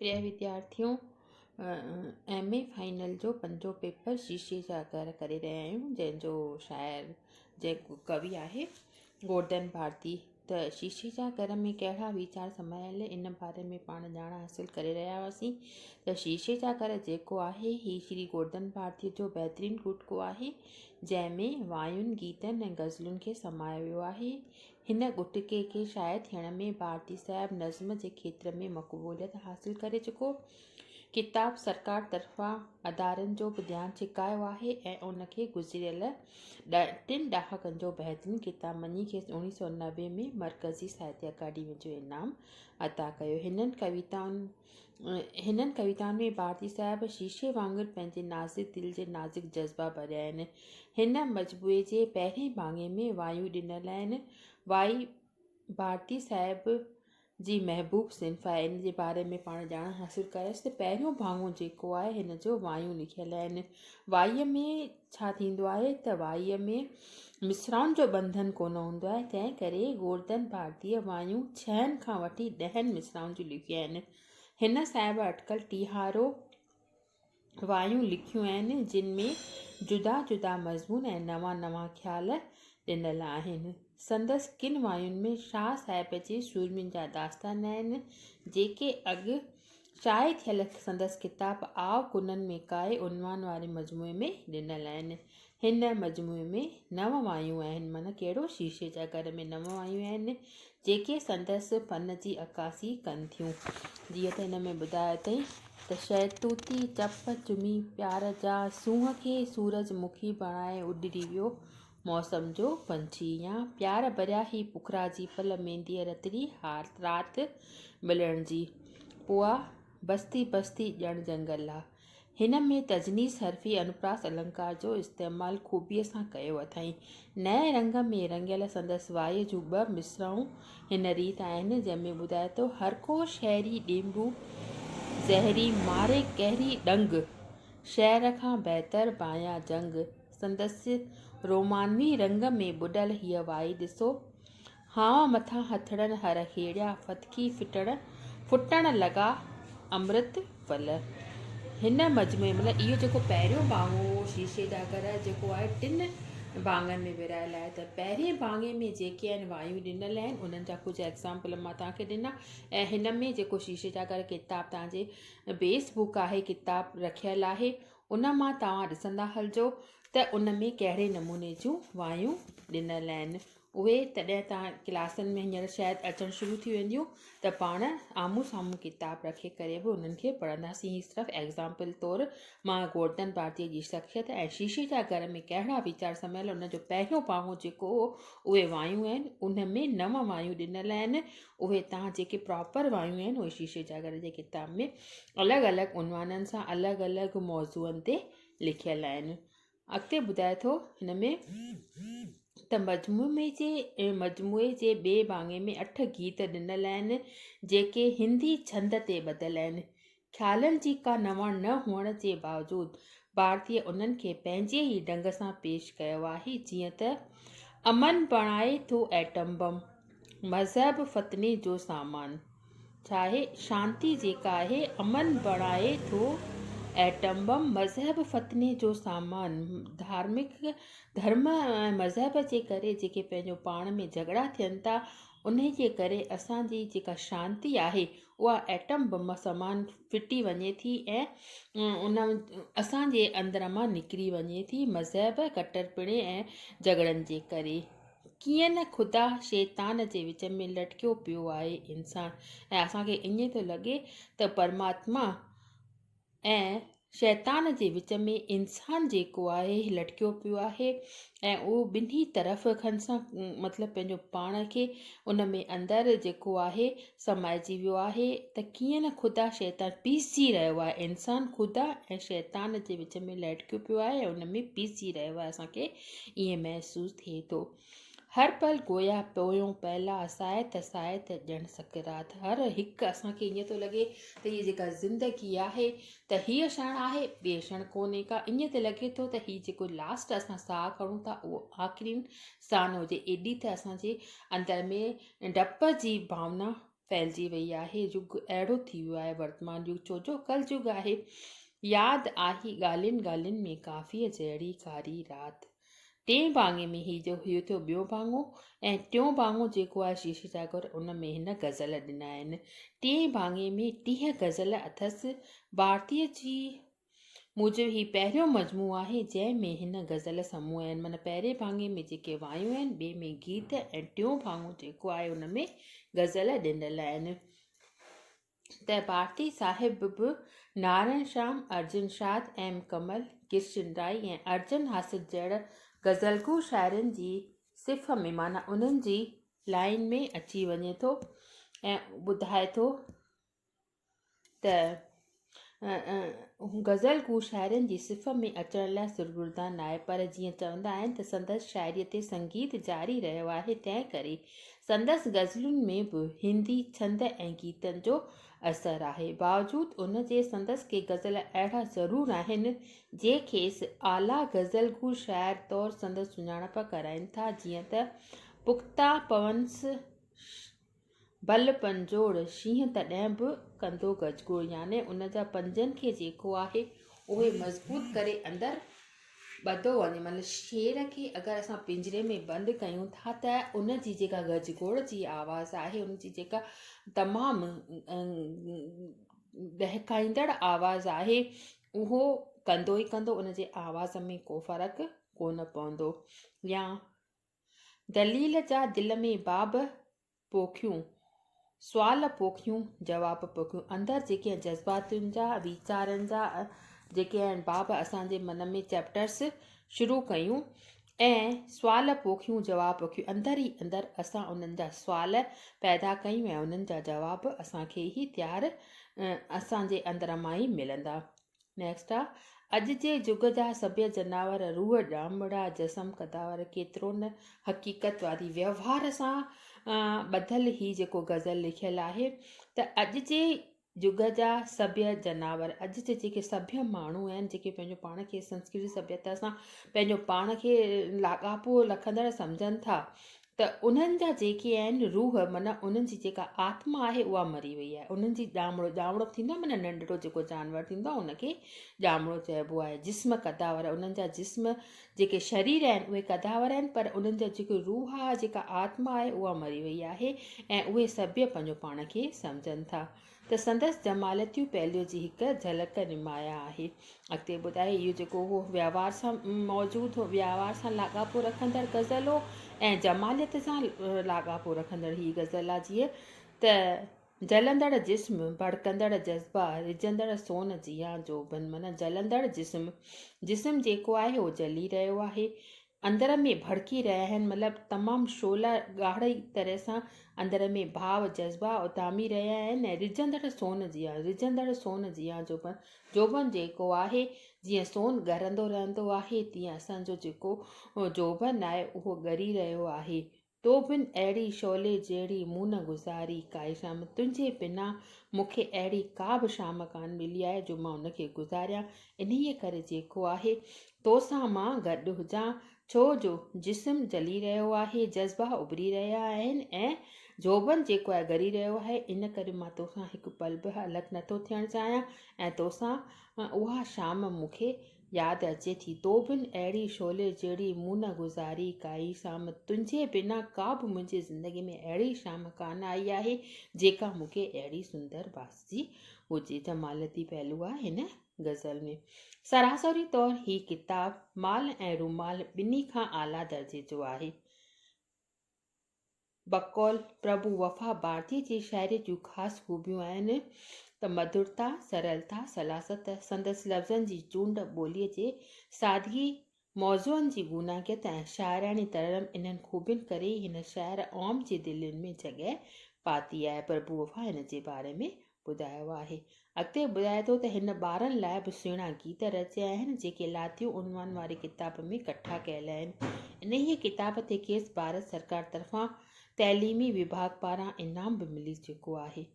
Priya وديارٿيون M A final جو پنجون paper شيشي جا گهر ڪري رهيا آهيون جنهن جو شاعر جيڪو ڪوي آهي گورڌن ڀارتي ته شيشي جا گهر ۾ ڪهڙا ويچار سمايل ان باري ۾ پاڻ ڄاڻ حاصل ڪري رهيا هئاسين ته شيشي جا گهر جيڪو آهي هي شري گورڌن ڀارتي جو بهترين ڳٽڪو آهي جنهن ۾ واين گيتن ۽ غزلن کي سمايو ويو آهي هن ڳٽڪي کي شايع ٿيڻ ۾ ڀارتي صاحب نظم جي کيتر ۾ مقبوليت حاصل ڪري چڪو. ڪتاب سرڪار طرفان ادارن جو به ڌيان ڇڪايو آهي ۽ ان کي گذريل ٽن ڏهاڪن جو بهترين ڪتاب مڃي کيس اوڻيهه سؤ 90 ۾ مرڪزي ساهتيه اڪيڊمي جو انعام عطا ڪيو. هنن ڪويتائن هنن ڪويتائن ۾ ڀارتي صاحب شيشي وانگر پنهنجي نازڪ دل جي نازڪ جذبا ڀريا آهن. هن مجموعي جي پهرين ڀاڱي ۾ وايون ڏنل آهن. وائي ڀارتي صاحب جي محبوب صنف آهي. ان جي باري ۾ پاڻ ڄاڻ حاصل ڪريس ته پهريون ڀاڱو جيڪو آهي هن جو وايون لکيل آهن. وائيء ۾ ڇا ٿيندو آهي ته وائيء ۾ مصراعن جو ٻنڌن ڪونه هوندو آهي، تنهن ڪري گورڌن ڀارتيء وايون ڇهن کان وٺي ڏهن مصراعن جون لکيون آهن. هن صاحب اٽڪل ٽيهارو وايون لکيون آهن، جن ۾ جدا جدا مضمون ۽ نوان نوان خيال ڏنل آهن. سندس ڪن واين ۾ شاهه صاحب جي سورمين جا داستان آهن، جيڪي اڳ شايع ٿيل سندس ڪتاب آء ڪنن ۾ ڪائي عنوان واري مجموعي ۾ ڏنل آهن. هن مجموعي ۾ نو وايون آهن، معنيٰ ڪهڙو شيشي جا گهر ۾ نو وايون آهن، جيڪي سندس فن جي عڪاسي ڪن ٿيون. جيئن ته هن ۾ ٻڌايو اٿئي ته شهتوتي چپ چمي پيار جا سونهن کي سورج مکي بڻائي اڏري ويو موسم جو پنڇي يا پيار ڀريا هي پکرا جي پل مينديء رتڙي هار رات ملڻ جي پوء بستي بستي ڄڻ جنگل آ. هن ۾ تجنيس حرفي انوپراس النڪار جو استعمال خوبيء سان ڪيو اٿائين. نئين رنگ ۾ رڱيل سندس وائيء جون ٻه مصرعون هن ريت آهن، جنهن ۾ ٻڌائي ٿو، هرڪو شهري ڏينڀو زهري ماري قهري ڏنگ، شهر کان بهتر ڀانيان جنگ. سندس رومانوي رنگ ۾ ٻڏل هيء وائي ڏسو، هانء مٿان هٿڙن هر هيڙيا، ڦٿڪي ڦٽڻ ڦٽڻ لڳا امرت ڦل. هن مجموعي مطلب اهو جيڪو پهريون ڀاڱو هو شيشي جا گهر جيڪو آهي ٽن ڀاڱن ۾ ورهايل آهي ته پهرين ڀاڱي ۾ جيڪي آهن وايون ڏنل آهن انهن جا ڪجهه ايگزامپل مان توهان کي ڏنا ۽ هن ۾ جيڪو شيشي جا گهر ڪتاب توهان جي بيس بڪ آهي ڪتاب رکيل آهي ان مان توهان ڏسندا هلجو ته ان ۾ ڪهڙي نموني جون وايون ڏنل آهن. اهي تڏهن توهان ڪلاسن ۾ هينئر شايد اچڻ شروع ٿي وينديون ته پاڻ آمهون سامهون ڪتاب رکي ڪري به انهن کي پڙهنداسين. هي صرف ايگزامپل طور مان گورڌن ڀارتيء جي شخصيت ۽ شيشي جا گهر ۾ ڪهڙا ويچار سمايل ان جو پهريون ڀاڱو جيڪو هو اهي وايون آهن ان ۾ نو وايون ڏنل آهن اهي توهان جيڪي پراپر وايون آهن اهي شيشي جا گهر جي ڪتاب ۾ الڳ الڳ عنوانن سان الڳ الڳ موضوعن تي لکيل آهن اڳتي ٻڌائي ٿو هن ۾ ته مجموعي جي مجموعي جي ٻئي ڀاڱي ۾ اٺ گيت ڏنل آهن جيڪي هندي ڇند تي ٻڌل آهن خيالن جي ڪا نواڻ نه هئڻ جي باوجود ڀارتيء انهن کي پنهنجي ئي ڍنگ سان پيش ڪيو آهي، جيئن ته، امن بڻائي ٿو ائٽم بم، مذهب فتني جو سامان. ڇا آهي؟ شانتي جيڪا آهي، امن بڻائي ٿو ائٽم بم، مذهب فتني جو سامان. ڌارمڪ ڌرم ۽ مذهب جي ڪري جيڪي پنهنجو پاڻ ۾ جهڳڙا ٿين ٿا، انهي جي ڪري اسان جي جيڪا شانتي آهي اها ائٽم بم سمان ڦٽي وڃي ٿي ۽ ان اسان جي اندر مان نڪري وڃي ٿي مذهب، ڪٽرپڻي ۽ جهڳڙن جي ڪري. ڪيئن نه خدا شيطان جي وچ ۾ لٽڪيو پيو آهي انسان ۽ اسان کي ائين ٿو لڳي ته پرماتما ۽ شيطان جي وچ ۾ انسان جيڪو آهي لٽڪيو پيو آهي ۽ اهو ٻنهي طرف کن سان مطلب پنهنجو پاڻ کي ان ۾ اندر جيڪو آهي سمائجي ويو آهي ته ڪيئن نه خدا شيطان پيسجي رهيو آهي انسان خدا ۽ شيطان جي وچ ۾ لٽڪيو پيو آهي ۽ ان ۾ پيسجي رهيو آهي اسانکي ائين محسوس ٿئي ٿو هر پل گويا پويون پهلا ساهه ته ساهه ته ڄڻ سڪرات هر هڪ اسان کي ائين ٿو لڳي ته هيء جيڪا زندگي آهي ته هيء ڇڻ آهي ٻي ڇڻ ڪونهي ڪا ائين ته لڳي ٿو ته هي جيڪو لاسٽ اسان ساهه کڻون ٿا اهو آخرين ساهه نه هجي ايڏي ته اسان جي اندر ۾ ڊپ جي ڀاونا ڦهلجي وئي آهي. يگ اهڙو ٿي ويو آهي ورتمان يگ ڇو جو ڪل يگ آهي. ياد آهي ڳالهين ڳالهين ۾ ڪافيء جهڙي ڪاري رات. ٽئين ڀاڱي ۾ هي جو هيو ٿيو ٻيو ڀاڱو ۽ ٽيون ڀاڱو جيڪو آهي شيشي جاڳر ان ۾ هن غزل ڏنا آهن. ٽئين ڀاڱي ۾ 30 غزل اٿس. ڀارتيء جي موجب هي پهريون مجموعو آهي جنهن ۾ هن غزل سموهه آهن. معنيٰ پهرين ڀاڱي ۾ جيڪي وايون آهن، ٻئي ۾ گيت ۽ ٽيون ڀاڱو جيڪو آهي ان ۾ غزل ڏنل آهن. ته ڀارتي صاحب به نارائڻ شيام، ارجن شاد، ايم ڪمل، ڪرشن رائي ۽ ارجن حاسد جهڙن غزل گو شاعرن جي صف ۾ معنيٰ انهن جي لائين ۾ اچي وڃي ٿو ۽ ٻڌائي ٿو ته غزل گو شاعرن جي صف ۾ اچڻ لاء سرگردان ناهي پر جيئن چوندا آهن ته سندس شاعريء تي سنگيت جاري رهيو آهي تنهن ڪري سندس غزلن ۾ به هندي ڇند ۽ گيتن جو اثر آهي. باوجود ان جي سندس ڪي غزل اهڙا ضرور آهن جي کيس اعليٰ غزل گو شاعر طور سندس سڃاڻپ ڪرائين ٿا جيئن ته پختا پونس بل پنجوڙ، شينهن تڏهن به ڪندو گجگوڙ يعني ان جا پنجن کي جيڪو آهي اهي مضبوط ڪري اندر ٻڌو وڃي مطلب شير کي اگر اسان پنجري ۾ بند ڪيون ٿا ته ان جي جيڪا گجگوڙ جي آواز آهي ان جي جيڪا تمام ڏهڪائيندڙ آواز آهي اهو ڪندو ئي ڪندو ان جي آواز ۾ ڪو فرق ڪونه پوندو يا دليل جا دل ۾ باب پوکيون، سوال پوکيون، جواب پوکيون. اندر جيڪي جذباتن جا، ويچارن جا جيڪي آهن باب اسان جي من ۾ چيپٽرس شروع ڪيون ۽ سوال پوکيون، جواب پوکيون. اندر ئي اندر اسان انهن جا سوال پيدا ڪيون ۽ انهن جا جواب اسان کي ئي تيار اسان جي اندر مان ئي ملندا. نيڪسٽ آ اڄ جي جگ جا سڀيئي جناور روح ڄامڙا جسم قداور ڪيترو نه حقيقت واري ويوهار سان ٻڌل هي جيڪو غزل لکيل آهي ته اڄ جي جگ جا سڀيئي جناور اڄ جي جيڪي سڀيئي ماڻهو آهن جيڪي پنهنجو پاڻ کي سنسڪرتي سڀيتا سان پنهنجو پاڻ کي لاڳاپو رکندڙ سمجهن ٿا ته انهن جا جيڪي آهن روح معنيٰ انهن جي جيڪا آتما آهي اها مري وئي آهي انهن جي ڄامڙو ڄامڙو به ٿيندو آهي معنيٰ ننڍڙو جيڪو جانور ٿيندو آهي ان کي ڄامڙو چئبو آهي جسم قداور انهن جا جسم جيڪي شرير آهن اهي قداور آهن پر انهن جا جيڪو روح آهي جيڪا آتما آهي اها مري وئي آهي ۽ اهي سڀ پنهنجو پاڻ کي سمجهن ٿا ته سندس جماليتي پهلوء جي هڪ جهلڪ نمايان آهي. اڳتي ٻڌائي اهو جيڪو هو وهنوار سان موجود هو، وهنوار سان لاڳاپو رکندڙ غزل هو ۽ جماليت سان لاڳاپو رکندڙ هي غزل آهي جيئن ته جلندڙ جسم، ڀڙڪندڙ جذبا، رجندڙ سون جيان جوڀن معنيٰ جلندڙ جسم، جسم جيڪو آهي اهو جلي رهيو آهي، اندر ۾ ڀڙڪي رهيا آهن مطلب تمام شعلا ڳاڙهي طرح سان اندر ۾ ڀاو جذبا اڏامي رهيا آهن ۽ رجندڙ سون جيان رجندڙ سون جيان جوڀن جوڀن جيڪو آهي جيئن سون ڳرندو رهندو آهي تيئن اسان جو جيڪو جوڀن آهي اهو ڳري رهيو آهي تو بن اهڙي شعلي جهڙي مون نه گذاري ڪائي شام، تنهنجي بنا مون کي اهڙي ڪا به شام ڪانه ملي آهي جو مان ان کي گذاريان، انهيء ڪري جيڪو آهي تو سان مان گڏ هجان، ڇو جو جسم جلي رهيو آهي، جذبا اڀري رهيا آهن ۽ جوڀن جيڪو آهي ڳري رهيو آهي، ان ڪري مان تو سان هڪ پل به الڳ نٿو ٿيڻ چاهيان ۽ تو سان اها شام مون کي ياد اچي ٿي تو بن اهڙي شعلي جهڙي مون نه گذاري ڪائي شام تنهنجي بنا ڪا به منهنجي زندگي ۾ اهڙي شام ڪانه آئي آهي جيڪا مون کي اهڙي سندر ڀاسجي هجي جماليتي پهلو آهي هن غزل ۾ سراسري طور هي ڪتاب مال ۽ رومال ٻنهي کان اعليٰ درجي جو آهي. بقول پرڀو وفا ڀارتيء جي شاعريء جون خاص خوبيون آهن ته مڌرتا، سرلتا، سلاست، سندس لفظن جي چونڊ، ٻوليء جي سادگي، موضوعن جي گوناگيت ۽ شاعراڻي ترنم انهن خوبين ڪري ئي هن شاعر عام جي دلين ۾ جڳهه پاتي آهي. پرڀو وفا هن جي باري ۾ ٻڌايو آهي. اڳتي ٻڌائي ٿو ته هن ٻارن لاء به سهڻا گيت رچيا آهن، جيڪي لاتيون عنوان واري ڪتاب ۾ ڪٺا ڪيل آهن. انهيء ڪتاب تي کيس ڀارت سرڪار طرفان تعليمي وڀاڳ پاران انعام به ملي چڪو آهي.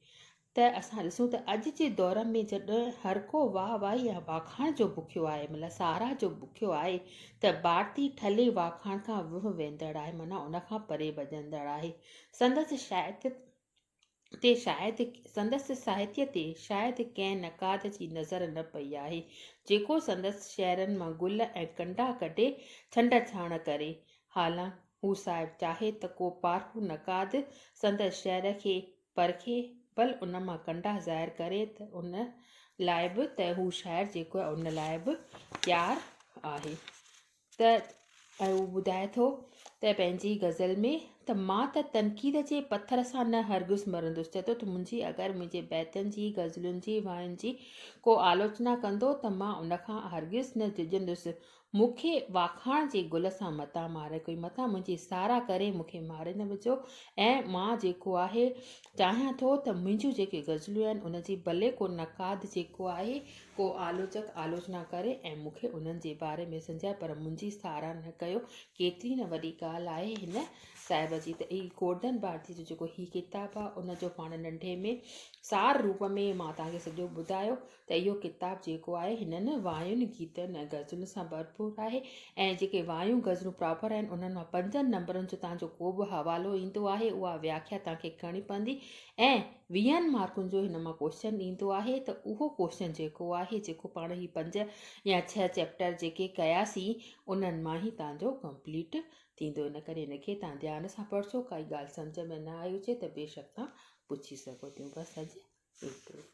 ته اسان ڏسون ته اڄ جي دور ۾ جڏهن هر ڪو واهه واهي يا واکاڻ جو بکيو آهي، مطلب ساراهه جو بکيو آهي ته ڀارتي ٺلهي واکاڻ کان وهه ويندڙ آهي، معنيٰ ان کان پري ڀڄندڙ آهي. سندس شاعريت. تي شايد سندس ساهتيه تي شايد ڪنهن نقاد جي نظر نه پئي آهي، جيڪو سندس شعرن مان گل ۽ ڪنڊا ڪڍي ڇنڊ ڇاڻ ڪري. حالانڪ هو صاحب چاهي ته ڪو پارکو نقاد سندس شعر کي پرکي، ڀل ان مان ڪنڊا ظاهر ڪري ته ان لاء به ته هو شاعر جيڪو آهي ان لاء به تيار آهي. ته ۽ هو ٻڌائي ٿو ته پنهنجي غزل ۾ ته مان ته تنقيد جي پٿر سان نه هرگز مرندس چئي ٿو ته منهنجي اگر منهنجي بيتن جي غزلن جي واين جي ڪو آلوچنا ڪندو ته مان ان کان هرگز نه ڊڄندس مون کي واکاڻ جي گل سان متان ماري ڪوئي متان منهنجي ساراهه ڪري مون کي ماري نه وجهو ۽ مان جيڪو آهي چاهيان ٿو ته منهنجون جيڪي غزلون آهن ان جي ڀلي ڪو نقاد جيڪو آهي ڪو آلوچڪ آلوچنا ڪري ۽ مون کي انهن جي باري ۾ سمجهائي پر منهنجي ساراهه نه ڪيو. ڪيتري نه وڏي ڳالهه آهي هن صاحب جي ته هي گورڌن ڀارتي جو جيڪو هي ڪتاب آهي ان جو پاڻ ننڍي ۾ سار روپ ۾ مان توهان کي سڄو ٻڌايو ته اهو ڪتاب جيڪو آهي هنن واين، گيتن ۽ غزلن سان ڀرپور آهي ۽ جيڪي وايون غزلون پراپر آهن انهن مان پنجن نمبرن جو توهان جو ڪو به حوالو ايندو آهي اها وياکيا توهان کي ڪرڻي پوندي ۽ ويهن مارڪن جو هن مان ڪوشچن ايندو آهي ته اهو ڪوشچن جيڪو آهي جيڪو پاڻ هي پنج يا ڇهه چيپٽر جيڪي ڪياسين انهن مان ئي توهان جو ڪمپليٽ ٿيندو ان ڪري هن کي توهان ڌيان سان پڙهجو ڪائي ڳالهه سمجهه ۾ نه آئي هجي ته بيشڪ توهان پڇي سگهو ٿيون بس اڄ ايترو.